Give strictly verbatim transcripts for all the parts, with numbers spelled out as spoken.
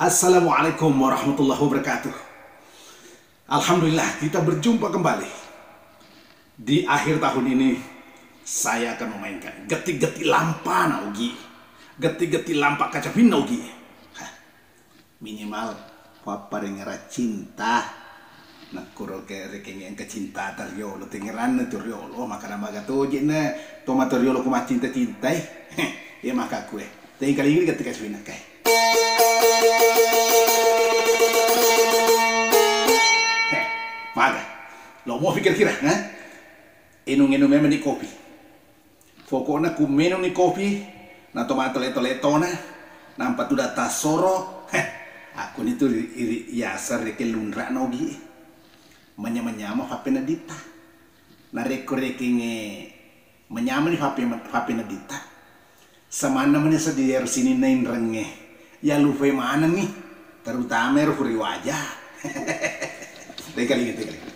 Assalamualaikum warahmatullahi wabarakatuh. Alhamdulillah, kita berjumpa kembali. Di akhir tahun ini, saya akan memainkan Geti-geti Lampana Ogi. Geti-geti Lampa Kacapinna Ogi. Hah, minimal papparengngerang cinta. Nakkoro ke-, rekeng engka cinta ta riolo, tengngeranna tu riolo, makkada maga toje'na to matu riolo ko maccinta-cintai. Heh, iya maka kue. Tengkalingi geti kacapinna kai. Heh, maga. Lo mau pikir kira, ha? Inung-inung memang di kopi. Pokokna ku menung ni kopi, na to matole-tole tona, nampa tu data soro, heh, aku ni tu ri, ri, yasa reke lunra nogi. Manyama-nyama fappena dita. Narekko rekengnge manyamani fappe-, fappena dita. Samanna mani seddi ero sininna inrengnge. Yalupai manenni, terutama ero puri waja. Tengkalinga, tengkalinga.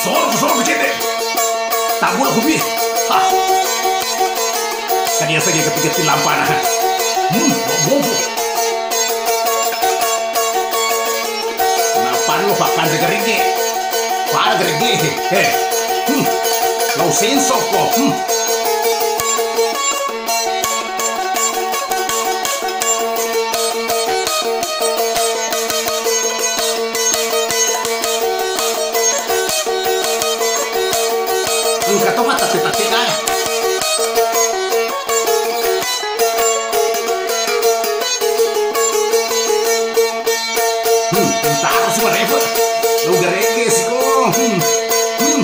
Soro, soro, cete. Tabula kupi. Ha. Kadia sagi geti-geti lampana. Hmm, bobo. Napallo pakkanre gerege. Pada gerege. He. Hmm. Lau senso ko. Hmm. Engka to mattatte-tatte ae. Hmm, entaro si marepe. Lo garege siko. Hmm. Hmm.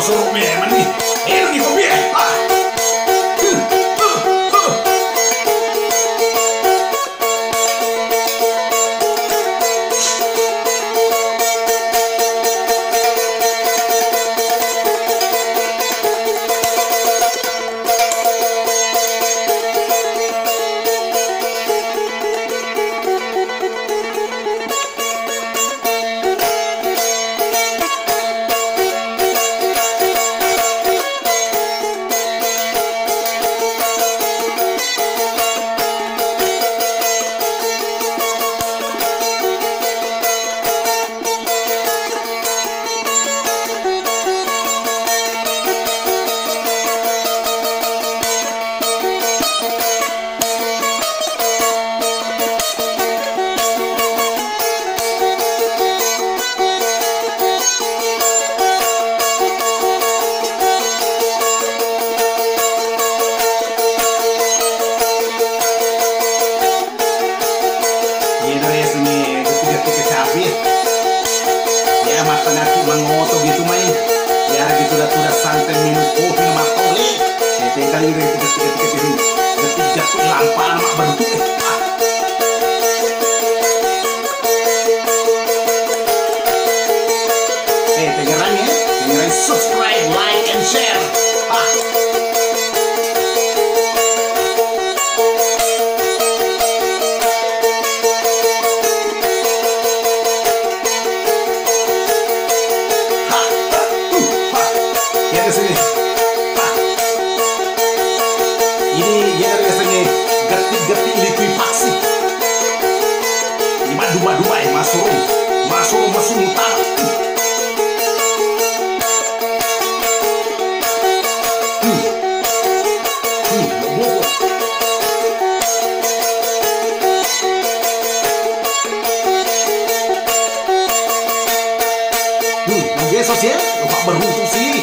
Suruh memang nih. Ini nih kopi ya. Ah. Huh, huh, huh. Iyana riasengnge getti-getti kecapi. Iya, mattengakki mangoto gitu mai. Iyarega tuda-tuda santai minum kopi na mattole. Eh, tengkali getti-getti, getti-getti, getti-getti lampana mabbentuk, eh. Ah. Eh, tengngerangngi, eh. Tengngerangngi, subscribe, like, and share. Ah. Ha, ha, uh, ha. Iya, kesini. Ha. Ini iyana riasengnge getti-getti likuifaksi. Ini mah dua-dua, eh, masuk, masuk, masuk utara. Hmm. Hmm, bobo. Hmm, oke, sos ya. Lupa beruntung sih.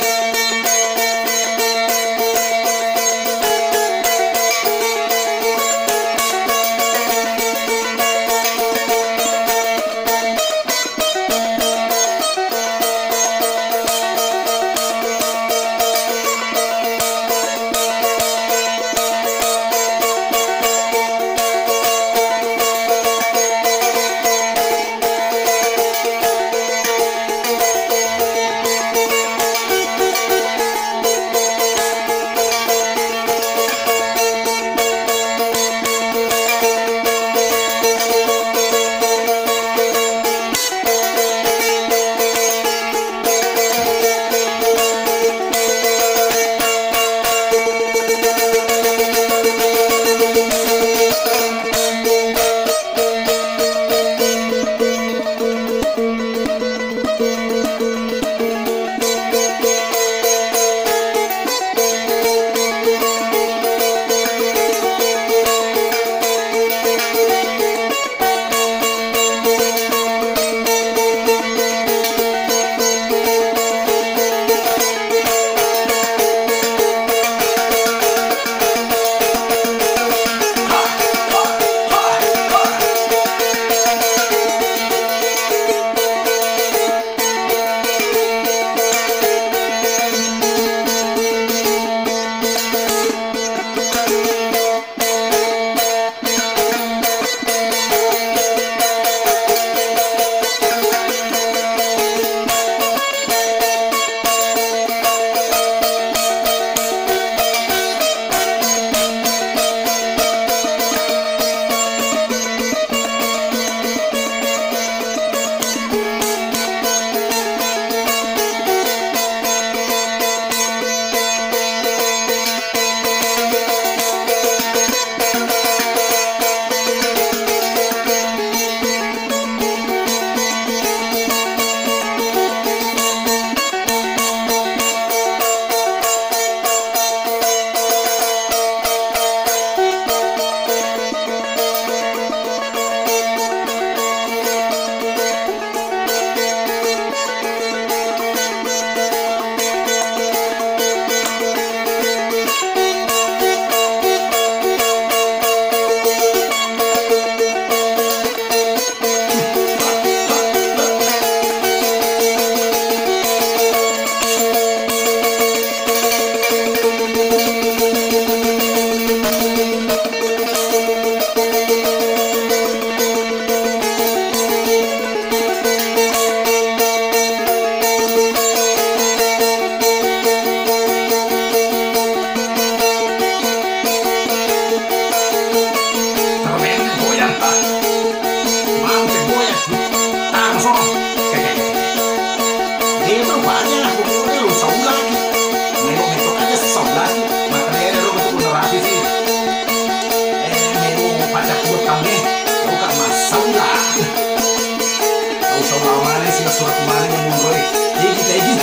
Surat kemarin yang monroe. Tegi, tegi.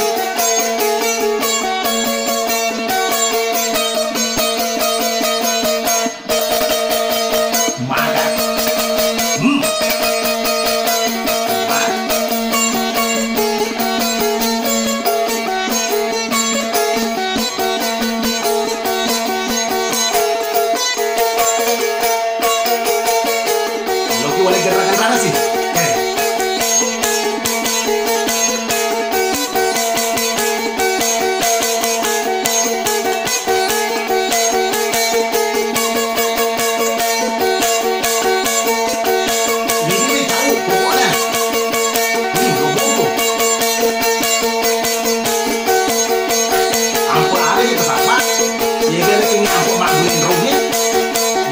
Maga. Hmm. Loki wale gerakan sana sih. Eh. Ini tahu pokoknya. Ini lombongku. Ampe ale kita sapa? Yegere ini ampe magulin rohnya.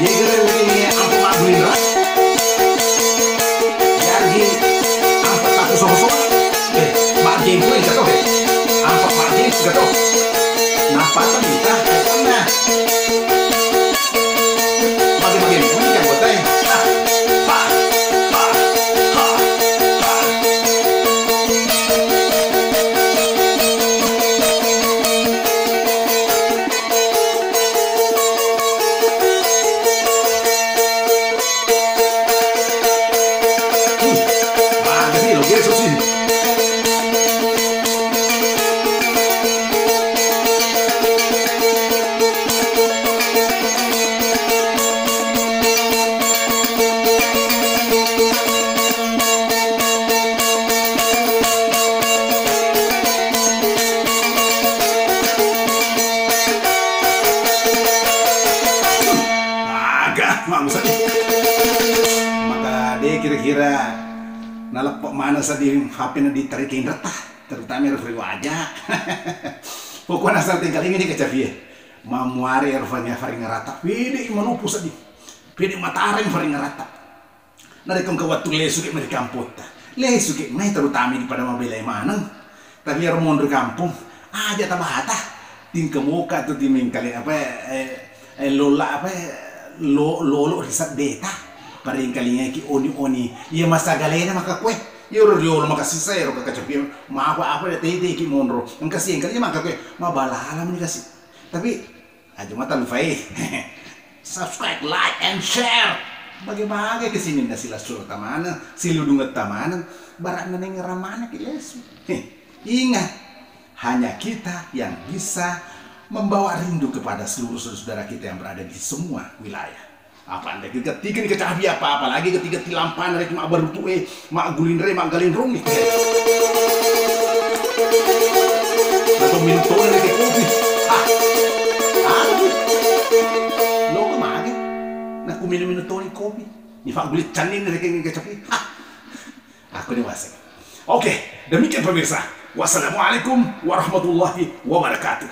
Yegere ini ampe magulin roh. Yargi ampe taku soho-soho. Eh, maggengku yang jatuh, eh. Ampe maggengku jatuh. Napa tadi? Ah, pokoknya. Bagi-bagi bunyi kan, Bos, eh? Ah, pa, pa, ha, pa. Hmm. Mana sih lo, Yesus ini? Aga, mangsa. Maka de kira-kira naleppe' maneng sedding H P-na di Tari Kenretta. Terutama ero Fri Waja. Pokokna asal tengkalinga ni kacapie. Mamuare ero fanya faringerata. Pede i malupu seddi. Pede matareng faringerata. Narekko engka wettu lesuki mai ri kampotta. Lesuki mai terutama di pada mabelai maneng. Tapi ero monro kampong. Aja tabata. Tingka moka tu timengkale apa, eh, eh, lola apa, eh, lo-, lolo ri seddeta. Paringkalingaki oni-oni. Iya masagalena maka kue. Iyaro riolo makasisa ero kakacapie, mapa apa de tete ki monro. Engka si engka je maka kue, mabalala meni kasi. Tapi aja mata lupai. Subscribe, like, and share. Bage-bage ke sini nasi lasur tamana, siludung tamana, barak neneng ramana ki lesu. Heh, ingat, hanya kita yang bisa membawa rindu kepada seluruh saudara-saudara kita yang berada di semua wilayah. Apa anda getti-getti ni kecapi apa, apalagi getti-getti lampana rek mabbarutu e, maggulinre, maggalinrung ni. Atau minum tone rek kopi. Ah. Ah. Lo kemana? Nah, ku minum-minum tone kopi. Ni faggulit canning rek kecapi. Ah. Aku dewasa. Oke, demikian pemirsa. Wassalamualaikum warahmatullahi wabarakatuh.